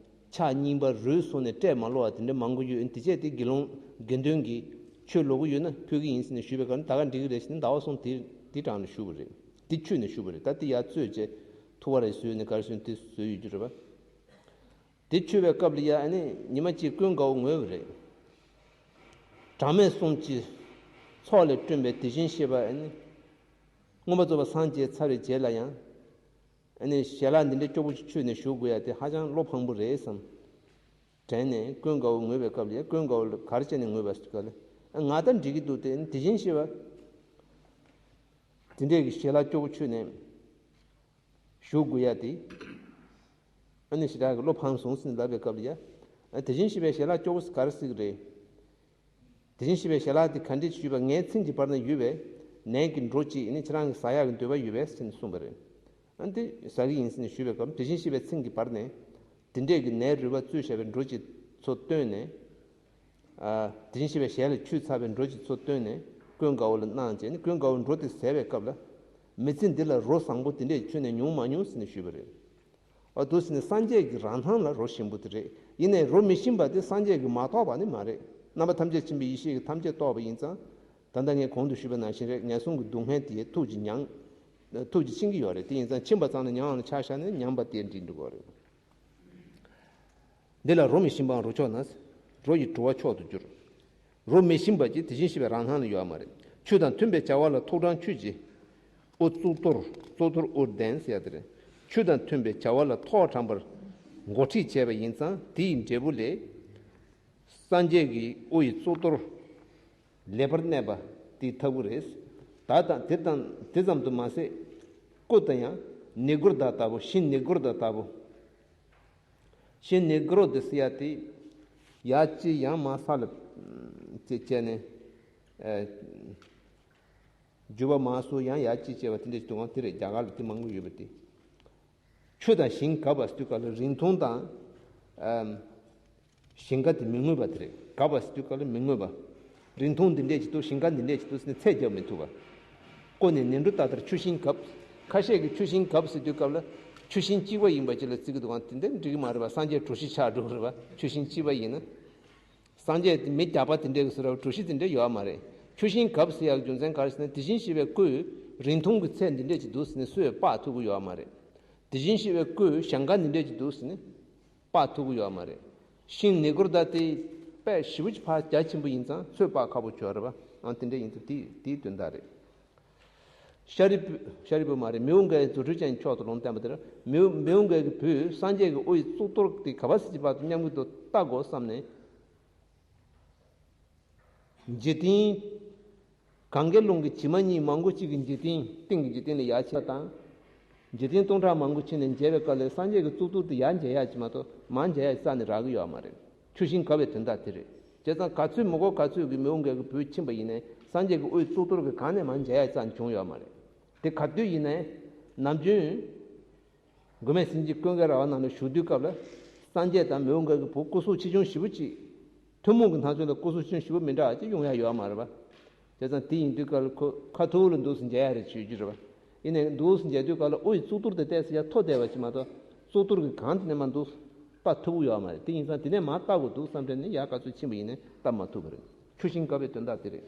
ཕྱག་རྙིང་པ་རུལ་སོང་ནས་སྤྲད་མ་ལོག་པ་དེ་འདྲ་མང་པོ་ཡོད། དེ་བྱས་ཏེ་དགེ་སློང་དགེ་འདུན་གྱིས་ཆོས་ལོག་གི་ཡོད་ན་ཕུལ་གི་ཡིན་ཟེར་ནས་ཞུས་པའི་སྐབས་ནས་ད་ག་འགྲིག་གི་རེད་ཟེར་ནས་ཟླ་བ་གསུམ་དེ་དེ་དྲངས་ནས་བཞུགས་པ་རེད། དེ་ཆུད་ནས་བཞུགས་པ་རེད། ད་དེ་ཡར་བཙོས་བྱས་ཐུག་པ་རེ་བཟོས་ནས་ག་རེ་བཟོས་ནས་དེ་བཟོས་ཡོད་རྒྱུ་རེད་པ། དེ་མཆོད་པའི་སྐབས་ལ་ཡ་ཨ་ནི་ཉི་མ་གཅིག་ཀུན་དགའ་བོ་ངུས་པ་རེད། གྲངས་མེད་གསུམ་གྱི་ཚོགས་ལས་བསྐྲུན་པའི་དེ་བཞིན་གཤེགས་པ་ཨ་ནི་མངོན་པར་རྫོགས་པར་སངས་རྒྱས་ཚར་བའི་རྗེས་ལ་ཡང་། ཨ་ནི་ཞལ་ལག་འདི་འདྲའི་སྐྱོ་པོ་ཅིག་མཆོད་ནས་བཞུགས་དགོས་ཡ་དེ་ཧ་ཅང་བློ་ཕངས་པོ་རེད་བསམ། དྲན་ནས་ཀུན་དགའ་བོ་ངུས་པའི་སྐབས་ལ་ཀུན་དགའ་བོ་ལ་ག་རེ་བྱས་ནས་ངུས་པ་ཟེར་ག་ལ། ཨ་ང་ད་འགྲིག་གི་འདུག་སྟེ་དེ་བཞིན་གཤེགས་པ། དེ་འདྲས་ཀྱི་ཞལ་ལག་སྐྱོ་པོ་མཆོད་ནས་བཞུགས་དགོས་ཡ་དེ། ཨ་ནི་ཞེ་དྲག་གི་བློ་ཕངས་སོང་ཟེར་ནས་ལབ་པའི་སྐབས་ལ་ཡ། ཨ་དེ་བཞིན་གཤེགས་པའི་ཞལ་ལག་སྐྱོ་པོ་ཟེར་ག་རེ་ཟེར་གི་རེད། དེ་བཞིན་གཤེགས་པའི་ཞལ་ལག་དེ་ག་འདྲས་ཞུས་པ་ངའི་མཚན་གྱི་བར་ན་ཡོད་པས་ནད་ཀྱི་འགྲོ་གཅིག་ནི་ཁྱེད་རང་གིས་ཟ་ཡག་གི་འདོད་པ་ཡོད་པས་ཟེར་ནས་གསུངས་པ་རེད། ཨ་འདི་ཟ་གི་ཡིན་ཟེར་ནས་ཞུས་པའི་སྐབས་དེ་བཞིན་གཤེགས་པའི་མཚན་གྱི་བར་ནས་དེ་འདྲས་ཀྱི་ནད་རུལ་བ་བཙོས་བཞག་པའི་འགྲོ་གཅིག་ཚུར་བཏོན་ནས། ཨ་དེ་བཞིན་གཤེགས་པའི་ཞལ་ལ་མཆོད་ཚར་བའི་འགྲོ་གཅིག་ཚུར་བཏོན་ནས་ཀུན་དགའ་བོ་ལ་གནང་བྱས་ནས་ཀུན་དགའ་བོས་འགྲོ་དེ་ཟས་པའི་སྐབས་ལ། མི་ཚེ་འདི་ལ་རོ་བཟང་པོ་དེ་འདྲས་མཆོད་ནས་མྱོང་མ་མྱོང་ཟེར་ནས་ཞུས་པ་རེད། ཨ་འདུག་ཟེར་ནས་སངས་རྒྱས་ཀྱི་རང་སྣང་ལ་རོ་ཞིམ་པོ་དེ་རེད། ཡིན་ནའི་རོ་མི་ཞིམ་པ་དེ་སངས་རྒྱས་ཀྱིས་མ་རྟོགས་པ་ནི་མ་རེད། རྣམ་པ་ཐམས་ཅད་མཁྱེན་པའི་ཡེ་ཤེས་ཀྱིས་ཐམས་ཅད་རྟོགས་པ་ཡིན་ཙང་། ད་ལྟ་ངས་གོང་དུ་ཞུས་པ་ནང་བཞིན་རེད། ངན་སོང་གི་སྡུག་བསྔལ་དེ་ཐུགས་ཀྱིས་མྱང་། ཐུགས་ཀྱིས་མཁྱེན་གྱི་ཡོད་རེད། དེ་ཡིན་ཙང་མཁྱེན་པ་ཙམ་ལ་མྱང་བ་ལ་ཆ་བཞག་ནས་མྱངས་པ་དེ་འགྲིག་འགྲོ་གི་རེད། འདི་ལ་རོ་མི་ཞིམ་པའང་རོ་མཆོག་ན། རོ་ཡི་བྲོ་བ་མཆོག་ཏུ་གྱུར། རོ་མི་ཞིམ་པ་ཅིག་དེ་བཞིན་གཤེགས་པའི་རང་སྣང་ལ་ཡོད་མ་རེད། ཆུ་དང་མཐུན་པའི་བྱ་བ་ལ་ཐོག་དྲངས་ཆུ་ཅིག་ཨོ་གཙུག་ཏོར་གཙུག་ཏོར་ཨོ་ལྡན་ཟེར་ཡ་དེ་རེད། ཆུ་དང་མཐུན་པའི་བྱ་བ་ལ་ཐོག་དྲངས་པར་འགོ་ཁྲིད་བྱས་པ་ཡིན་ཙང་དེ་ཡི་འབྲས་བུ་ལས། སངས་རྒྱས་ཀྱི་དབུ་ཡི་གཙུག་ཏོར་ལེགས་པར་གནས་པ་དེའི་ཐབས་བུ་རེད། ད་དང་དེ་དང་དེ་ཙམ་དུ་མ་ཟད། སྐུ་དང་ཡང་ནི་གུར་དང་ལྟ་བུ་ཤིང་ནི་གུར་དང་ལྟ་བུ། ཤིང་ནི་གུ་རོ་དེ་ཟེར་ཡ་དེ། ཡ་གཅིག་ཡང་མ་ས་ལ། ཅེས་བྱས་ནས། ཨ། རྒྱུ་བ་མ་སུ་ཡང་ཡ་གཅིག་བྱས་པ་དེ་འདྲ་ཞིག་འདུག་གམ་དེ་རེད། རྒྱ་གར་ལ་དེ་མང་པོ་ཡོད་པ་དེ། ཆུ་དང་ཞིང་འགབ་པ་ཟེར་དུས་སྐབས་ལ་རིང་ཐུང་དང་། ཨ། ཞིང་ཁ་དེ་མི་མངོན་པ་དེ་རེད། འགབ་པ་ཟེར་དུས་སྐབས་ལ་མི་མངོན་པ། རིང་ཐུང་འདི་འདྲས་ཅིག་འདུག་ཞིང་ཁ་འདི་འདྲས་ཅིག་འདུག་ཟེར་ནས་ཚད་རྒྱབ་མི་ཐུབ་པ། ཀོ་ནས་ནི་འབྲུ་ལྟ་ལྟར་ཆུ་ཤིང་འགབ། ཁ་ཤས་ཀྱིས་ཆུ་ཤིང་འགབ་ཟེར་དུས་སྐབས་ལ་ཆུ་ཤིང་གཅིག་པ་ཡིན་པ་ཅིག་ལ་བརྩི་གི་འདུག་གམ་དེ་འདྲ་འགྲིག་གི་མ་རེད་པ། སངས་རྒྱས་གྲུ་བཞི་ཆགས་འགྲོ་གི་རེད་པ། ཆུ་ཤིང་གཅིག་པ་ཡིན་ན། སངས་རྒྱས་མི་རྒྱགས་པ་དེ་འདྲས་ཀྱི་ཟེར་བ་གྲུ་བཞི་དེ་འདྲས་ཡོད་མ་རེད། ཆུ་ཤིང་འགབ་ཟེར་ཡག་རྒྱུ་མཚན་ག་རེ་ཟེར་ན་དེ་བཞིན་གཤེགས་པའི་སྐུ་རིང་ཐུང་གི་ཚད་འདི་འདྲས་ཅིག་འདུག་ཟེར་ནས་སུས་དཔག་ཐུབ་ཀྱི་ཡོད་མ་རེད། དེ་བཞིན་གཤེགས་པའི་སྐུ་ཞིང་ཁ་འདི་འདྲས་ཅིག་འདུག་ཟེར་ནས། དཔག་ཐུབ་ཀྱི་ཡོད་མ་རེད། ཤིང་ནི་གུར་དང་དེ་དཔེ་ཞེ་པོ་ཅིག་ཕར་རྒྱ་ཆེན་པོ་ཡིན་ཙང་ཚོད་དཔག་ཁག་པོ་ཅིག་ཡོད་རེད་པ། ཨང་དེ་འདྲ་ཡིན་དུས་དེ་དེའི་དོན་དག་རེད། ཤཱ་རིའི་བུ་ཤཱ་རིའི་བུ་མ་རེད། མི་འོང་གའི་རྫུ་འཕྲུལ་ཅན་གྱི་མཆོག་ཏུ་ལུང་བསྟན་པ་དེར་མི་འོང་མི་འོང་གའི་བུས་སངས་རྒྱས་ཀྱི་དབུ་ཡི་གཙུག་ཏོར་དེ་ག་པར་སྲིད་ཀྱི་བར་དུ་མཉམ་གྱི་འདུག་ལྟ་དགོས་བསམ་ནས། འཇིག་རྟེན། གངྒཱའི་ཀླུང་གི་བྱེ་མ་སྙེད་མང་པོ་གཅིག་གི་འཇིག་རྟེན་སྟེང་གི་འཇིག་རྟེན་ལས་ཡར་ཕྱིན་པ་དང་། འཇིག་རྟེན་སྟོང་ཕྲག་མང་པོ་ཕྱིན་ནས་མཇལ་བའི་སྐབས་ལ་སངས་རྒྱས་ཀྱི་གཙུག་ཏོར་དེ་ཡར་མཇལ་ཡག་ཅིག་མ་གཏོགས་མར་མཇལ་ཡག་རྩ་ནས་རག་གི་ཡོད་མ་རེད། ཆུ་ཤིང་བཀབ་པའི་དོན་དག་དེ་རེད། བྱས་ཙང་ག་ཚོད་མི་གོ་ག་ཚོད་ཀྱི་མི་འོང་གའི་བུ་ཕྱིན་པ་ཡིན་ནའི་སངས་རྒྱས་ཀྱི་དབུའི་གཙུག་ཏོར་གྱི་གང་ནས་མར་མཇལ་ཡག་རྩ་ནས་བྱུང་ཡོད་མ་རེད། དེ་ག་དུས་ཡིན་ནའི་ནམ་རྒྱུན། མགོན་མེད་ཟས་སྦྱིན་ཀུན་དགའ་ར་བ་ནང་ལ་བཞུགས་དུས་སྐབས་ལ། སངས་རྒྱས་དང་མི་འོང་གའི་བུ་སྐུ་གཟུགས་ཆེ་ཆུང་ཞེ་པོ་ཅིག་ཐུན་མོང་གི་སྣང་ཚུལ་ལ་སྐུ་གཟུགས་ཆེ་ཆུང་ཞེ་པོ་མི་འདྲ་བ་ཅིག་ཡོང་ཡ་ཡོད་མ་རེད་པ། བྱས་ཙང་དེ་ཡིན་དུས་སྐབས་ལ་ཁོ་ཁ་ཐུག་ལ་འདུག་སེ་མཇལ་ཡ་རེད་བྱེད་རྒྱུ་རེད་པ། ཡིན་ནའི་འདུག་སེ་མཇལ་དུས་སྐབས་ལ་དབུ་ཡི་གཙུག་ཏོར་དེ་བལྟས་སེ་ཡར་མཐོ་བསྡད་པ་ཅིག་མ་གཏོགས་གཙུག་ཏོར་གྱི་སྒང་དེ་ནས་མར་འདུག་ལྟ་ཐུབ་ཀྱི་ཡོད་མ་རེད། དེ་ཡིན་ཙང་དེ་ནས་མར་ལྟ་དགོས་འདུག་བསམ་དྲན་ནས་ཡར་ག་ཚོད་ཕྱིན་པ་ཡིན་ནའི་ལྟ་མ་ཐུབ་པ་རེད། ཆུ་ཤིང་བཀབ་པའི་དོན་དག་དེ་རེད།